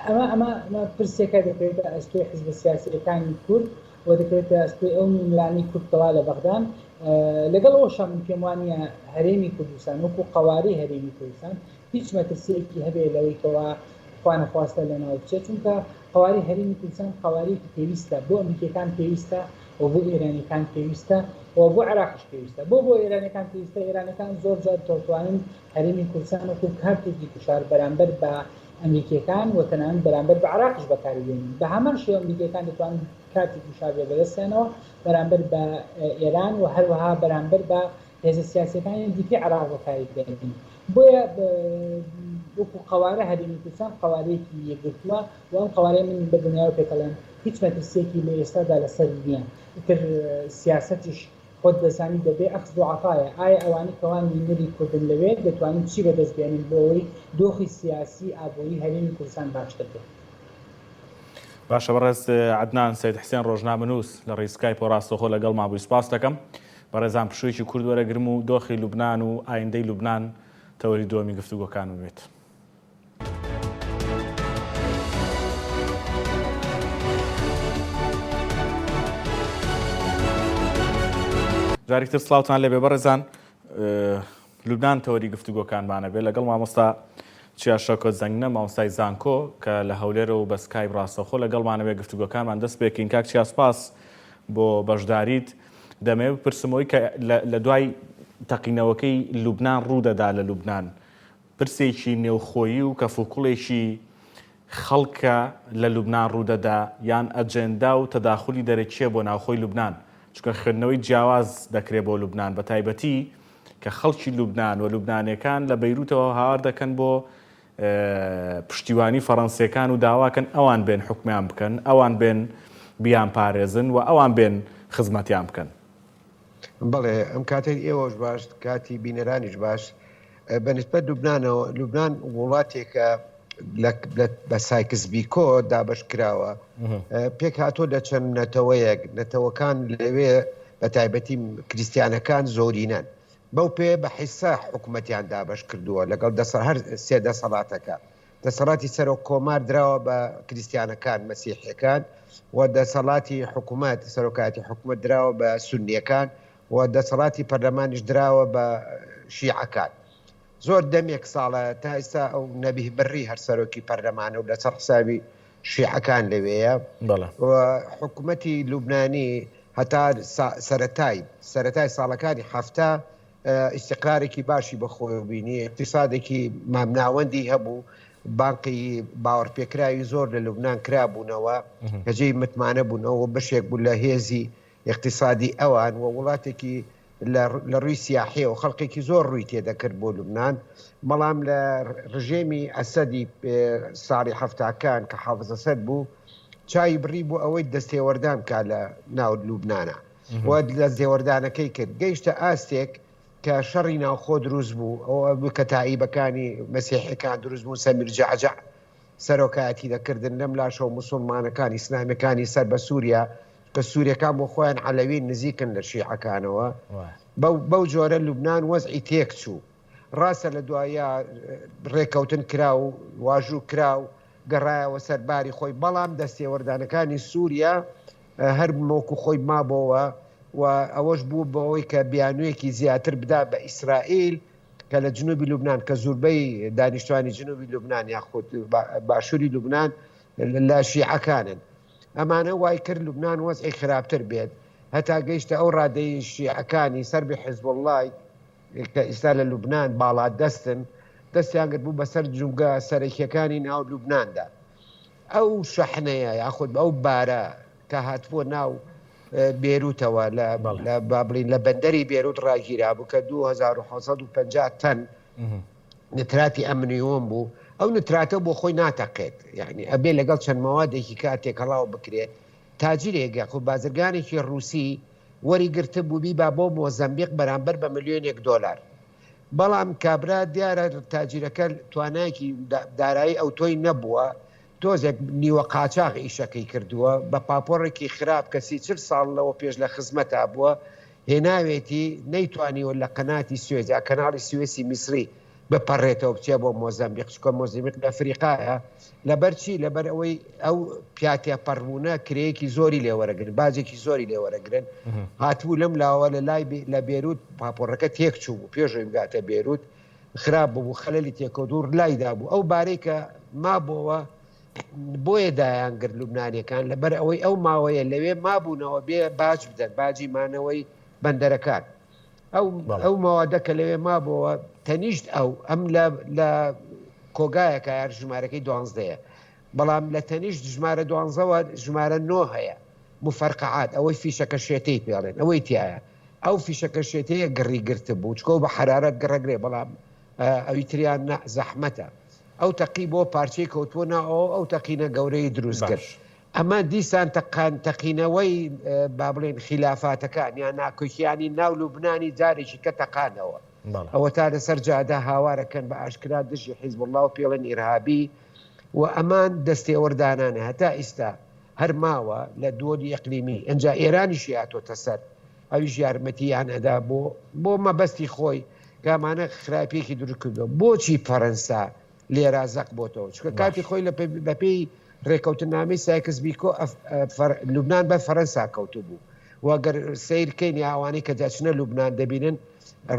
ئەمە ئەمە ئەمە پرسێکە دەکەوێتە ئەستۆی حزبە سیاسییەکانی کورد و دەکەوێتە ئەستۆی ئەو نوێنەرانەی کورد کەوا لە بەغدان. لەگەڵ ئەوەشا من پێم وا نییە هەرێمی کوردستان وەکوو قەوارەی هەرێمی کوردستان هیچ مەترسییەکی هەبێ لەوەی کەوا خوانەخواستە لەناو بچێت، چونکە قەوارەی هەرێمی کوردستان قەوارەیەکی پێویستە، بۆ ئەمریکییەکان پێویستە و بۆ ئێرانییەکان پێویستە و بۆ عێراقیش پێویستە. بۆ بۆ ئێرانییەکان پێویستە؟ ئێرانییەکان زۆر جار دەتوانن هەرێمی کوردستان وەکو کارتێکی گوشار بەرامبەر بە ئەمریکییەکان و تەنانەت بەرامبەر بە عێراقیش بەکاری بێنن. بە هەمان شێوە ئەمریکییەکان دەتوانن کارتی گوشار بێ بەدەستیانەوە بەرامبەر بە ئێران و هەروەها بەرامبەر بە هێزە سیاسیەکانی دیکەی عێراق بەکاری بێنن. بۆیە وەکو قەوارە هەرێمی کوردستان قەوارەیەکی یەکگرتووە و ئەم قەوارەیە من بە دڵنیایەوە پێتەڵێم هیچ مەترسیەکی لە ئێستادا لەسەر نییە. ئیتر سیاسەتیش خۆت دەزانی دەبێ ئەخز و عەتایە. ئایا ئەوانەی کەوا نوێنەری کوردن لەوێ دەتوانن چی بەدەست بێنن بۆ ئەوەی دۆخی سیاسی ئابووری هەرێمی کوردستان باشتر بێ؟ باشە بەڕێز عەدنان سەید حسێن ڕۆژنامەنووس لە ڕێی سکایپەوە ڕاستەوخۆ لەگەڵمان بووی سوپاست دەکەم. بەڕێزان پشوویەکی کورت وەرەگرم و دۆخی لوبنان و ئایندەی لوبنان تەوەری دووەمی گفتوگۆکانم بێت. جارێکتر سڵاوتان لێبێ بەڕێزان لوبنان تەوەری گفتوگۆکانمانە بێ لەگەڵ مامۆستا چیا شەوکەت زەنگنە مامۆستای زانکۆ کە لە هەولێرەوە و بە سکایپ ڕاستەوخۆ لەگەڵمانە بێ گفتوگۆکانمان دەست پێکەین کاک چیا سپاس بۆ بەشداریت دەمەوێ بپرسم ئەوەی کە لە دوای تەقینەوەکەی لوبنان ڕوودەدا لە لوبنان پرسێکی نێوخۆیی و کەفوکوڵێکی خەڵکە لە لوبنان ڕوودەدا یان ئەجێندا و تەداخولی دەرەکییە بۆ ناوخۆی لوبنان؟ چونکە خوێندنەوەی جیاواز دەکرێ بۆ لوبنان بە تایبەتی کە خەڵکی لوبنان و لوبنانیەکان لە بەیروتەوە هاوار دەکەن بۆ پشتیوانی فەڕەنسیەکان و داواکەن ئەوان بێن حوکمیان بکەن، ئەوان بێن بیانپارێزن و ئەوان بێن خزمەتیان بکەن. بەڵێ ئەم کاتەی ئێوەش باش کاتی بینەرانیش باش. بە نسبەت لوبنانەوە لوبنان وڵاتێکە بە سایکس بیکۆ دابش کراوە پێک هاتۆ لە چەند نەتەوەیەک نەتەوەکان لەوێ بە تایبەتی کریسیانەکان زۆرینەن بەو پێ بە حیسا حکوومەتیان دابش کردووە لەگەڵ دەسە هەر سێ دەسەڵاتەکە دەسەڵاتی سەرۆک کۆمار دراوە بە کریسیانەکان مەسیحەکان و دەسەڵاتی حکوومەت سەرۆکاتی حکوومەت دراوە بە سنیەکان و دەسەڵاتی پەرلەمانیش دراوە بە شیعەکان. زۆر دەمێک ساڵە تا ئیستا ئەو نەبیه بڕی هەر سەرۆکی پەرلەمانە و لەسەر حسابی شیعەکان لەوێیە. و حکومەتی لوبنانی هەتا سەرەتای سەرەتای ساڵەکانی 70 ئیستیقرارێکی باشی بەخۆیەوە بینی، ئیقتیسادێکی مامناوەندی هەبوو، بانقی باوەڕپێکراوی زۆر لە لوبنان کرابوونەوە کە جێی متمانە بوونەوە و بەشێک بوو لە هێزی ئیقتیسادی ئەوان و وڵاتێکی لە ڕووی سیاحیەوە خەڵکێکی زۆر ڕووی تێدەکرد بۆ لوبناان بەڵام لە ڕژێمی ئەسەدی ساڵی هەفتاکان کە حافز ئەسەد بوو چای بڕی بۆ ئەوەی دەستێوەردان کا لە ناو لوبناە و لە زێوەردانەکەی کرد گەیشتە ئاستێک کە شەڕی ناوخۆ دروست بوو ئەو کە تائیبەکانی مەسیحەکان دروست بوون سەمیر جەعجەع سەرۆکایەتی دەکردن لەم لاشەوە موسوڵمانەکان ئیسلامیەکانی سەر بە سوریا کە سوریەکان بۆ خۆیان عەلەوین نزیکن لە شیعەکانەوە بەو جۆرە لوبناان وەزعی تێک چوو ڕاستە لە دوایە ڕێکەوتن کرا و واژوو کرا و گەڕایەوە سەر باری خۆی بەڵام دەستێوەردانەکانی سووریا هەر مۆکو خۆی مابۆوە و ئەوەش بوو بەوەی کە بیانوویەکی زیاتر بدا بە ئیسرائیل کە لە جنوبی لوبناان کە زوربەی دانیشتوانی جنوبی لوبناان یاخود باشووری لوبناان لە شیعەکانن ئەمانە وای کرد لوبناان وەزعی خراپتر بێت هەتا گەیشتە ئەو ڕادەی شیعەکانی سەر بە حزبوڵڵای کە ئیستا لە لوبناان باڵا دەستن دەستیان گرت بوو بەسەر جومگە سەرەکیەکانی ناو لوبنااندا ئەو شەحنەیە یاخود ئەو بارە کە هاتبووە ناو بێروتەوە لە با بڵین لە بەندەری بێروت ڕاگیرابوو کە 2750 تەن نتراتی ئەمنیۆم بوو ئەو نتراتە بۆ خۆی ناتەقێت یعنی ئەبێ لەگەڵ چەند مەوادێکی کاتێک هەڵاو بکرێت تاجرێک یاخود بازرگانێکی ڕووسی وەری گرتبوو بیبا بۆ مۆزەمبیق بەرامبەر بە ملیۆنێک دۆلار بەڵام کابرا دیارە تاجیرەکە توانایەکی دارایی ئەوتۆی نەبووە. تۆزێک نیوە قاچاغ ئیشەکەی کردووە، بە پاپۆڕێکی خراپ کە سی چل ساڵ لەوە پێش لە خزمەتا بووە هێناوێتی، نەیتوانیوە لە قەناتی سوێس یا کەناڵی سوێسی میسری بپەڕێتەوە بچێ بۆ مۆزەمبیق، چونکە مۆزیمیق لە ئەفریقایە، لەبەر چی؟ لەبەر ئەوەی ئەو پیاتێپەڕبوونە کرێیەکی زۆری لێ وەرەگرن، باجێکی زۆری لێ وەرەگرن. هاتبوو لەم لاوە لە لای لە بێروت پاپۆڕەکە تێک چوو بوو، پێش ئەوەی بگاتە بێروت خراپ ببوو، خەلەلی تێکەوت و لای دابوو. ئەو بارەی کە مابۆوە بۆیە دایان گرت لوبنانیەکان، لەبەر ئەوەی ئەو ماوەیە لەوێ مابوونەوە بێ باج بدەن، باجی مانەوەی بەندەرەکان. ئەو ئەو مەوادە کە لەوێ مابۆوە تەنیشت ئەو ئەم لە لە کۆگایەکە هەر ژمارەکەی دوانزدەیە بەڵام لە تەنیشت ژمارە دوانزەوە ژمارە نۆ هەیە مفەرقەعات ئەوەی فیشەکە شێتەی پێڵێن ئەوەی تایە ئەو فیشەکە شێتەیە گڕی گرتبوو چکۆ بە حرارەت گڕەگرێ بەڵام ئەوی تریان نە زەحمەتە ئەو تەقی بۆ پارچەی کەوتووە ناوەوە ئەو تەقینە گەورەی دروست کرد ئەمە دیسان تەقان تەقینەوەی با بڵێین خیلافاتەکان یا ناکۆکیانی ناو لوبنانی جارێکی کە تەقانەوە. ئەوەتا لەسەر جادە هاوارەکەن بە ئاشکرا دژی حیزبوڵڵا و پێڵێن ئیرهابی و ئەمان دەستێوەردانانە هەتا ئیستا هەر ماوە لە دووەلی ئیقلیمی ئەنجا ئێرانیشی هاتۆتە سەر ئەویش یارمەتیان ئەدا بۆ بۆ مەبەستی خۆی کە ئەمانە خراپیەکی دروست کردووە بۆچی فەرەنسا لێرا زەق بۆتەوە چونکە کاتی خۆی لە بەپێی ڕێکەوتنامەی سایکس بیکۆ لوبناان بە فەرەنسا کەوتبوو و گەر سیرکەین یا ئەوانەی کە دەچنە لوبناان دەبینن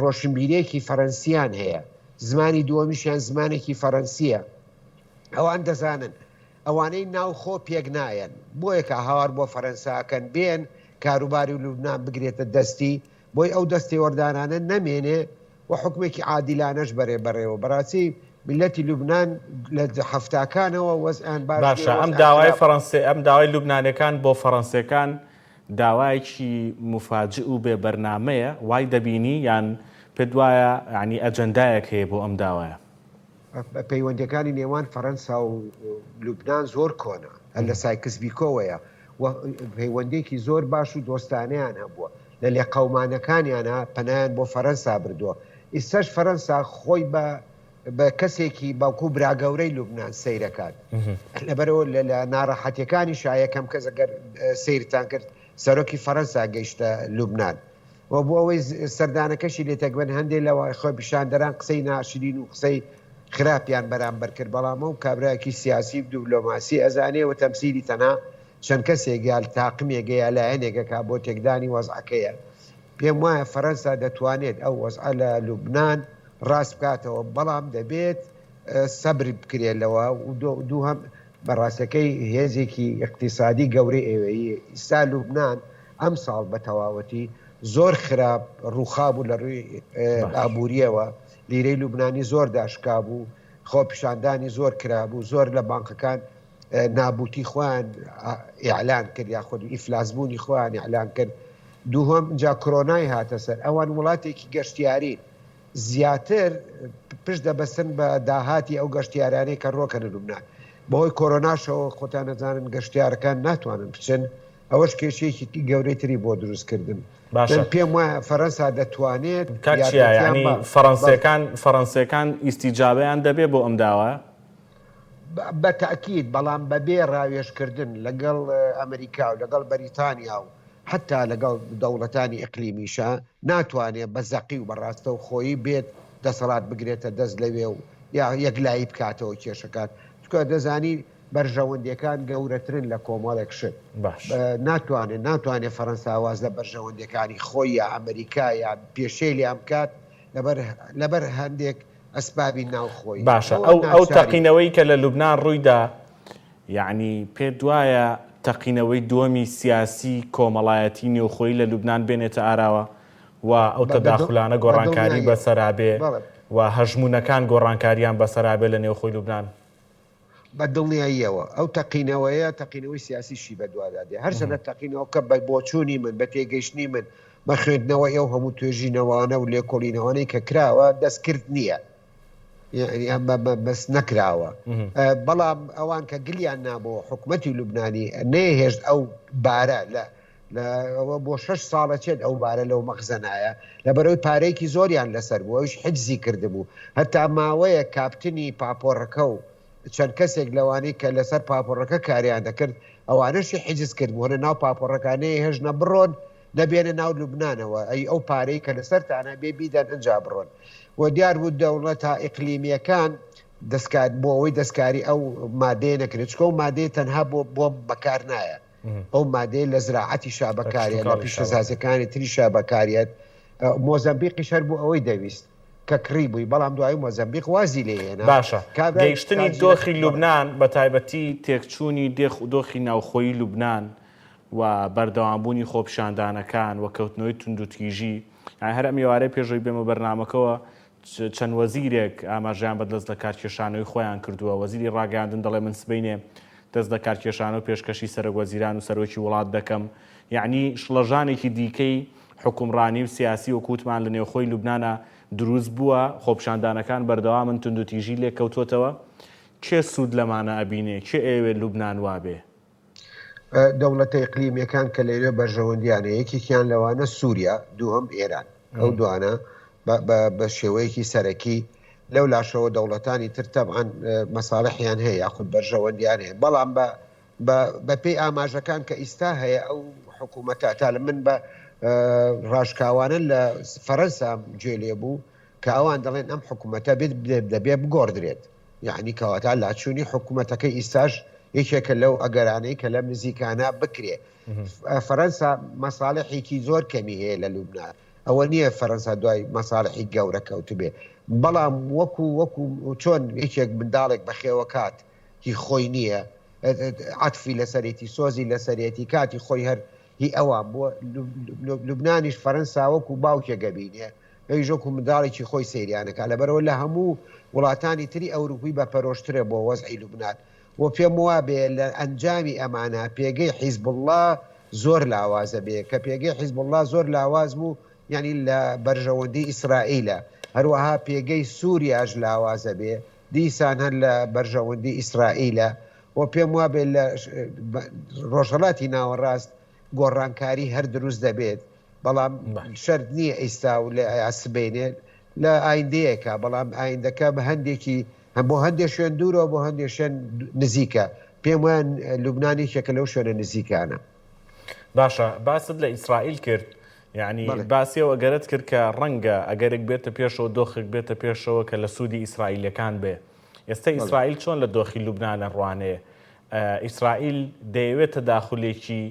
ڕۆشنبیرێکی فەرەنسیان هەیە زمانی دووەمیشیان زمانێکی فەرەنسیە ئەوان دەزانن ئەوانەی ناوخۆ پێک نایەن بۆیە کە هاوار بۆ فەرەنساکەن بێن کاروباری لوبناان بگرێتە دەستی بۆی ئەو دەستێوەردانانە نەمێنێ و حوکمێکی عادیلانەش بەرێ بەڕێوە. بەڕاستی میللەتی لوبنان لە حەفتاکانەوە وەزعیان باش نیە، باشە ئەم وەزعیان داوای خراپە. فەڕەنسێ ئەم داوای لوبنانیەکان بۆ فەڕەنسیەکان داوایەکی موفاجئ و بێ بەرنامەیە وای دەبینی یان پێت وایە یانی ئەجەندایەک هەیە بۆ ئەم داوایە؟ پەیوەندیەکانی نێوان فەرەنسا و لوبنان زۆر کۆنە، هەر لە سایکس بیکۆوەیە و پەیوەندیەکی زۆر باش و دۆستانەیان هەبووە، لە لێقەومانەکانیانا پەنایان بۆ فەرەنسا بردووە، ئیستاش فەرەنسا خۆی بە بە کەسێکی بەڵکو براگەورەی لوبنان سەیرەکات، لەبەرئەوە لە ناڕەحەتیەکانیشا یەکەم کەس گەر سەیرتان کرد سەرۆکی فەرەنسا گەیشتە لوبنان و بۆ ئەوەی سەردانەکەشی لێ تێکبەن هەندێ لە خۆپیشاندەران قسەی ناشرین و قسەی خراپیان بەرامبەر کرد، بەڵام ئەو کابرایەکی سیاسی و دبلۆماسی ئەزانێ و تەمسیلی تەنها چەند کەسێک یا تاقمێک یا لایەنێک ئەکا بۆ تێکدانی وەزعەکەیە. پێم وایە فەرەنسا دەتوانێت ئەو وەزعە لە لوبنان ڕاست بکاتەوە، بەڵام دەبێت سەبر بکرێت لەوە و دووهەم بە ڕاستەکەی هێزێکی ئیقتیسادی گەورەی ئەوێ. ئیستا لوبنان ئەمساڵ بە تەواوەتی زۆر خراپ ڕووخابوو لە ڕووی ئابوورییەوە، لیرەی لوبنانی زۆر داشکابوو، خۆپیشاندانی زۆر کرابوو، زۆر لە بانقەکان نابوتی خۆیان ئیعلان کرد یاخود ئیفلاسبوونی خۆیان ئیعلان کرد. دووهەم ئینجا کرۆنای هاتە سەر، ئەوان وڵاتێکی گەشتیارین، زیاتر پشت دەبەستن بە داهاتی ئەو گەشتیارانەی کە ڕۆکەنە لوبنان. بەهۆی کۆرۆناشەوە خۆتان دەزانن گەشتیارەکان ناتوانن بچن، ئەوەش کێشەیەکی گەورەی تری بۆ دروست کردن. باشە. من پێم وایە فەرەنسا دەتوانێت کاک چیا یارمەتیان یانی با. بەڵێ. فەرەنسیەکان فەرەنسیەکان ئیستیجابەیان دەبێ بۆ ئەم داوایە؟ بە تەئکید، بەڵام بەبێ ڕاوێژکردن لەگەڵ ئەمریکا و لەگەڵ بەریتانیا و حەتا لەگەڵ دەوڵەتانی ئیقلیمیشا ناتوانێ بە زەقی و بە ڕاستەوخۆیی بێت دەسەڵات بگرێتە دەست لەوێ و یا یەکلایی بکاتەوە کێشەکان چونکە دەزانی بەرژەوەندیەکان گەورەترن لە کۆمەڵێک شت باش. ناتوانێ ناتوانێ فەرەنسا واز لە بەرژەوەندیەکانی خۆی یا ئەمریکا یا پێشێلیان بکات لەبەر لەبەر هەندێک ئەسبابی ناوخۆیی باشە ئەوە ئەو ئەو ناچاری. تەقینەوەی کە لە لوبنان ڕوویدا یەعنی پێت وایە تەقینەوەی دووەمی سیاسی کۆمەڵایەتی نێوخۆیی لە لوبنان بێنێتە ئاراوە و ئەو تەداخولانە گۆڕانکاری بەسەرا بێ و هەژموونەکان گۆڕانکاریان بەسەرا بێ لە نێوخۆی لوبنان؟ بە دڵنیاییەوە ئەو تەقینەوەیە تەقینەوەی سیاسیشی بەدوادا دێ. هەرچەندە تەقینەوەکە بە بۆچوونی من، بە تێگەیشتنی من، بە خوێندنەوەی ئەو هەموو توێژینەوانە و لێکۆڵینەوانەی کە کراوە، دەستکرد نییە. یەعنی ئەمە بەس نەکراوە. بەڵام ئەوان کە گلیان نابۆ حکومەتی لوبنانی نەیهێشت ئەو بارە لە ئەوە بۆ شەش ساڵە چێت ئەو بارە لەو مەخزەنایە لەبەرەوەی پارەیەکی زۆریان لەسەر بوو ئەویش حجزی کردبوو هەتا ماوەیە کاپتنی پاپۆڕەکە و. چەند کەسێک لەوانەی کە لەسەر پاپۆڕەکە کاریان دەکرد ئەوانەشی حیجز کرد بوو ناو پاپۆڕەکانەی هێژنە بڕۆن نەبێنە ناو لوبنانەوە ئەی ئەو پارەی کە لەسەرتانە بێ بیدەن ئنجا بڕۆن و دیار بوو دەوڵەتە ئیقلیمیەکان دەستکار بۆ ئەوەی دەستکاری ئەو مادەیە نەکرێت چکە و مادەیە تەنها بۆ بۆم بەکار نایە ئەو مادەیە لە زراعەتی شا بەکارێت لە پیشەسازەکانی تریشا بەکارێت مۆزەمبیقیش هەر بۆ ئەوەی دەویست کە کڕی بووی بەڵام دوایی مۆزەمبیق وازی لێ هێنا باشە گەیشتنی دۆخی لوبناان بە تایبەتی تێکچوونی دێخ دۆخی ناوخۆیی لوبناان و بەردەوامبوونی خۆپیشاندانەکان و کەوتنەوەی توندوتیژی یانی هەر ئەم ئێوارەی پێش ئەوەی بێمە بەرنامەکەوە چەند وەزیرێک ئاماژەیان بە دەست لەکارکێشانەوەی خۆیان کردووە، وەزیری ڕاگەیاندن دەڵێ من سبەینێ دەست لەکارکێشانەوە پێشکەشی سەرۆک وەزیران و سەرۆکی وڵات دەکەم، یەعنی شڵەژانێکی دیکەی حوکمڕانی و سیاسی وەکو وتمان لە نێوخۆی لوبنانا دروست بووە، خۆپیشاندانەکان بەردەوامن، توندوتیژی لێکەوتووەتەوە، کێ سوود لەمانە ئەبینێ؟ کێ ئەیەوێ لوبنان وابێ؟ دەوڵەتە ئیقلیمیەکان کە لەوێ بەرژەوەندیان هەیە یەکێکیان لەوانە سووریا دووهەم ئێران ئەو دوانە بە شێوەیەکی سەرەکی لەو لاشەوە دەوڵەتانی تر تەبعەن مەساڵحیان هەیە یاخود بەرژەوەندیان هەیە بەڵام بە بەپێی ئاماژەکان کە ئیستا هەیە ئەو حکوومەتە تا لە من بە ڕاشکاوانە لە فەرەنسا گوێ لێ بوو کە ئەوان دەڵێن ئەم حکوومەتە بێت دەبێ بگۆڕدرێت یەعنی کەواتە لاچوونی حکومەتەکەی ئیستاش یەکێکە لەو ئەگەرانەی کە لەم نزیکانە بکرێ. فەرەنسا مەساڵحێکی زۆر کەمی هەیە لە لوبنان. ئەوە نییە فەرەنسا دوای مەساڵحی گەورە کەوتبێ. بەڵام وەکو وەکو چۆن یەکێک منداڵێک بەخێوەکات هی خۆی نییە، عەتفی لەسەرێتی، سۆزی لەسەرێتی، کاتی خۆی هەر هی ئەوان بووە. لوبنانیش فەرەنسا وەکو باوکێک ئەبینێ. ئەویش وەکو منداڵێکی خۆی سەیریان ئەکا لەبەرئەوە لە هەموو وڵاتانی تری ئەوروپی بە پەرۆشترە بۆ وەزعی لوبنان و پێم وابێ لە ئەنجامی ئەمانە پێگەی حیزبوڵڵا زۆر لاواز ئەبێ کە پێگەی حیزبوڵڵا زۆر لاواز بوو یانی لە بەرژەوەندی ئیسرائیلە هەروەها پێگەی سوریاش لاواز ئەبێ دیسان هەر لە بەرژەوەندی ئیسرائیلە و پێم وابێ لە ڕۆژهەڵاتی ناوەڕاست گۆڕانکاری هەر دروست دەبێت بەڵام شەرت نییە ئیستا و لە سبەینێ لە ئایندەیەکە بەڵام ئایندەکە بە هەندێکی هەم بۆ هەندێک شوێن دوورەوە بۆ هەندێک شوێن نزیکە پێم وایە لوبناان یەکێکە لەو شوێنە نزیکانە. باشە باست لە ئیسرائیل کرد یعنی باسی ئەو ئەگەرت کرد کە ڕەنگە ئەگەرێک بێتە پێشەوە دۆخێک بێتە پێشەوە کە لە سوودی ئیسرائیلەکان بێ ئێستا ئیسرائیل چۆن لە دۆخی لوبناان ئەڕوانێ ئیسرائیل دەیەوێت تەداخولێکی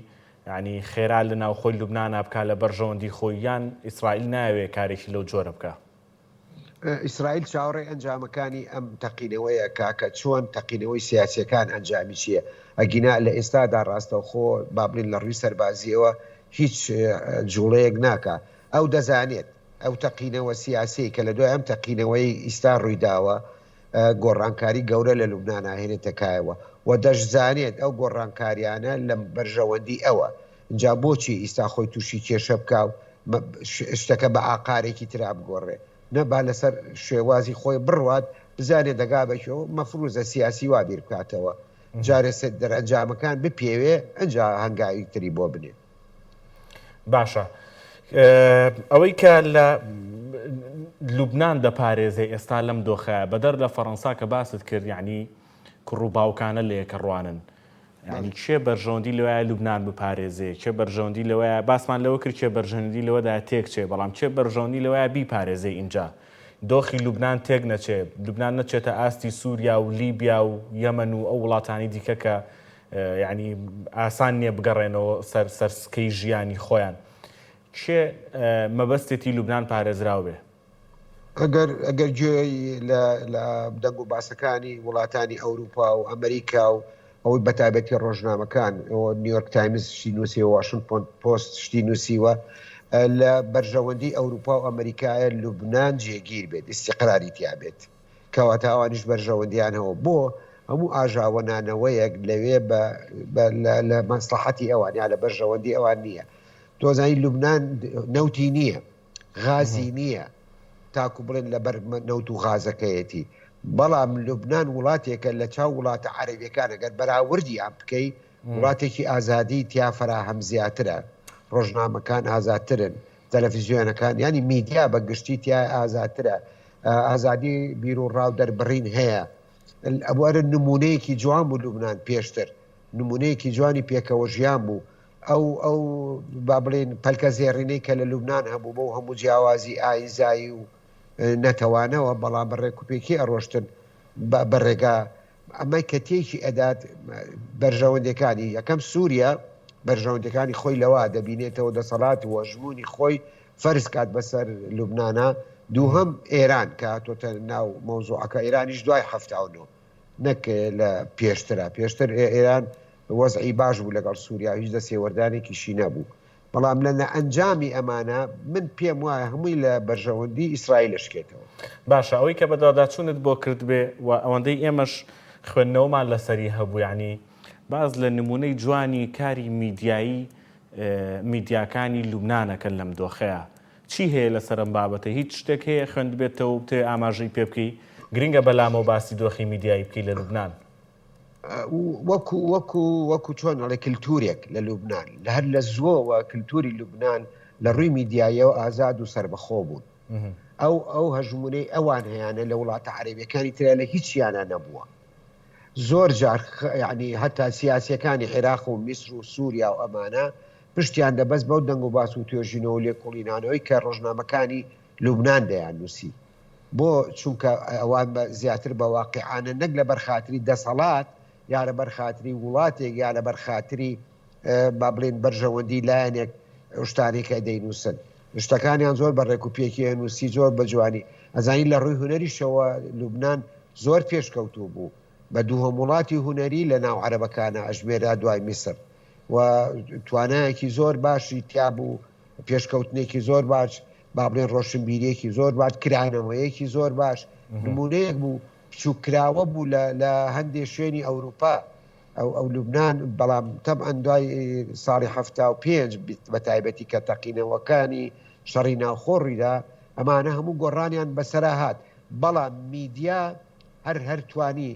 یانی خێرا لە ناوخۆی لوبنانا بکا لە بەرژەوەندی خۆی یان ئیسرائیل نایەوێ کارێکی لەو جۆرە بکا؟ ئیسرائیل چاوەڕێی ئەنجامەکانی ئەم تەقینەوەیە ئەکا کە چۆن تەقینەوەی سیاسیەکان ئەنجامی چیە ئەگینا لە ئێستادا ڕاستەوخۆ با بڵێین لە ڕووی سەربازیەوە هیچ جوڵەیەک ناکا ئەو دەزانێت ئەو تەقینەوە سیاسیەی کە لە دوای ئەم تەقینەوەی ئیستا ڕوویداوە گۆڕانکاری گەورە لە لوبنان ئاهێنێتە کایەوە و دەشزانێت ئەو گۆڕانکاریانە لە بەرژەوەندی ئەوە، ئینجا بۆچی ئیستا خۆی تووشی کێشە بکا و شتەکە بە ئاقارێکی ترا بگۆڕێ؟ نە با لەسەر شێوازی خۆی بڕوات بزانێ دەگا بە کوێ و مەفروزە سیاسی وا بیر بکاتەوە جارێ دەرئەنجامەکان بپێوێ ئەنجا هەنگاوی تری بۆ بنێ. باشە ئەوەی کە لە لوبناان دەپارێزێ ئێستا لەم دۆخە بەدەر لە فەڕەنسا کە باست کرد یعنی کوڕ و باوکانە لە یەکە ڕوانن ینی کێ بەرژەوەندی لەوایە لوبناان بپارێزێ کێ بەرژەوەندی لەوەیە باسمان لەوە کرد کێ بەرژەوەندی لەوەدا تێک چێ بەڵام کێ بەرژەوەندی لەوەیە بیپارێزێ ئینجا دۆخی لوبناان تێک نەچێ لوبناان نەچێتە ئاستی سووریا و لیبیا و یەمەن و ئەو وڵاتانی دیکە کە یانی ئاسان نییە بگەڕێنەوە سەر سەر سکەی ژیانی خۆیان. کێ مەبەستێتی لوبنان پارێزراو بێ؟ ئەگەر ئەگەر گوێی لە لە دەنگ و باسەکانی وڵاتانی ئەوروپا و ئەمریکا و ئەوەی بەتایبەتی ڕۆژنامەکان نیویۆرک تایمز شتی نووسیوە واشنگتن پۆست شتی نووسیوە لە بەرژەوەندی ئەوروپا و ئەمریکایە لوبناان جێگیر بێت ئیسیقراری تیا بێت. کەواتە ئەوانیش بەرژەوەندیان هەوە بۆ هەموو ئاژاوەنانەوەیەک لەوێ بە لە مەسڵەحەتی ئەوان یا لە بەرژەوەندی ئەوان نییە. تۆزانی لوبناان نەوتی نییە، غازی نییە تاکو بڵێن لەبەر نەوت و غازەکەیەتی. بەڵام لوبناان وڵاتێکە لە چاو وڵاتە عەرەبیەکان ئەگەر بەراوردیان بکەی وڵاتێکی ئازادی تیا فەراهەم زیاترە، ڕۆژنامەکان ئازادترن، تەلەفیزیۆنەکان یانی میدیا بە گشتی تیا ئازادترە، ئازادی بیروڕا و دەربڕین هەیە. ئەوارە نمونەیەکی جوان بوو لوبناان پێشتر نمونەیەکی جوانی پێکەوە ژیان بوو ئەو ئەو با بڵێن پەلکە زێڕینەی کە لە لوبناان هەبوو بەو هەموو جیاوازی ئاینزایی و نەتەوانەوە بەڵام بە ڕێکوپێکی ئەڕۆشتن بە ڕێگا ئەمەی کە تێکی ئەدات بەرژەوەندەکانی یەکەم سووریا بەرژەوەندەکانی خۆی لەوە دەبینێتەوە دەسەڵات و هەژموونی خۆی فەرز کات بەسەر لوبنانا دووهەم ئێران کە هاتۆتە ناو مەوزوعەکە ئێرانیش دوای 79 نەک لە پێشترا پێشتر ئێران وەزعی باش بوو لەگەڵ سووریا هیچ دەستێوەردانێکیشی نەبوو بەڵام لە ئەنجامی ئەمانە من پێم وایە هەمووی لە بەرژەوەندی ئیسرائیل ئەشکێتەوە. باشە ئەوەی کە بەدواداچوونت بۆ کردبێ و ئەوەندەی ئێمەش خوێندنەوەمان لەسەری هەبوو یانی باس لە نموونەی جوانی کاری میدیایی میدیاکانی لوبنان ئەکەن لەم دۆخەیا چی هەیە لەسەر ئەم بابەتە هیچ شتێک هەیە خوێندبێتەوە و بتەوێ ئاماژەی پێ بکەی گرنگە بەلامەوە باسی دۆخی میدیایی بکەی لە لوبنان. وەکو وەکو وەکو چۆن ئەڵێ کلتورێک لە لوبناان لە هەر لە زووەوە کلتوری لوبناان لە ڕووی میدیاییەوە ئازاد و سربەخۆ بوون ئەو ئەو هەژمونەی ئەوان هەیانە لە وڵاتە عەرەبیەکانی ترا لە هیچیانە نەبووە زۆر جار یعنی هەتا سیاسیەکانی عێراق و میسر و سووریا و ئەمانە پشتیان دەبەست بەو دەنگ و باس و توێژینەوە و لێکۆڵینانەوەی کە ڕۆژنامەکانی لوبناان دەیان نووسی بۆ؟ چونکە ئەوان بە زیاتر بە واقیعانە نەک لەبەر خاتری دەسەڵات یا لەبەر خاتری وڵاتێک یا لەبەر خاتری با بڵێین بەرژەوەندی لایەنێک شتانێک کە دەینووسن شتەکانیان زۆر بە ڕێک و پێکی ئەنووسی زۆر بە جوانی ئەزانی لە ڕووی هونەریشەوە لوبناان زۆر پێشکەوتوو بوو بە دووهەم وڵاتی هونەری لە ناو عەرەبەکانە ئەژمێرا دوای میسر و توانایەکی زۆر باشی تیا بوو پێشکەوتنێکی زۆر باش با بڵێن ڕۆشنبیریەکی زۆر باش کرانەوەیەکی زۆر باش نمونەیەک بوو بچووککراوە بوو لە لە هەندێ شوێنی ئەوروپا ئەو ئەو لوبناان بەڵام تەبعەن دوای ساڵی 75 بە تایبەتی کە تەقینەوەکانی شەڕی ناوخۆ ڕوویدا ئەمانە هەموو گۆڕانیان بەسەرا هات بەڵام میدیا هەر هەر توانی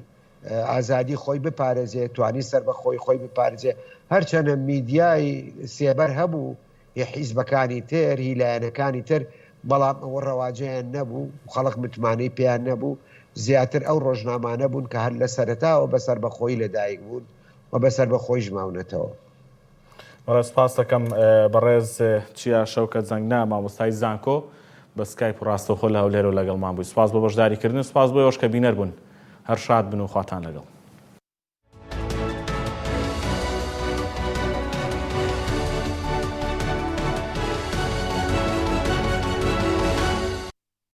ئازادی خۆی بپارێزێ توانی سەربەخۆی خۆی بپارێزێ هەرچەنە میدیای سێبەر هەبوو هی حیزبەکانی تر، هی لایەنەکانی تر، بەڵام ئەوە ڕەواجیان نەبوو و خەڵک متمانەی پێیان نەبوو، زیاتر ئەو ڕۆژنامانە بوون کە هەر لە سەرەتاوە بە سەربەخۆیی لەدایک بوون و بە سەربەخۆییش ماونەتەوە. بەڕێز سپاست دەکەم بەڕێز چیا شەوکەت زەنگنە مامۆستای زانکۆ بە سکایپ و ڕاستەوخۆ لە هەولێرەوە لەگەڵمان بووی سپاس بۆ بەشداریکردن سپاس بۆ ئێوەش کە بینەر بوون هەر شاد بن و خواتان لەگەڵ.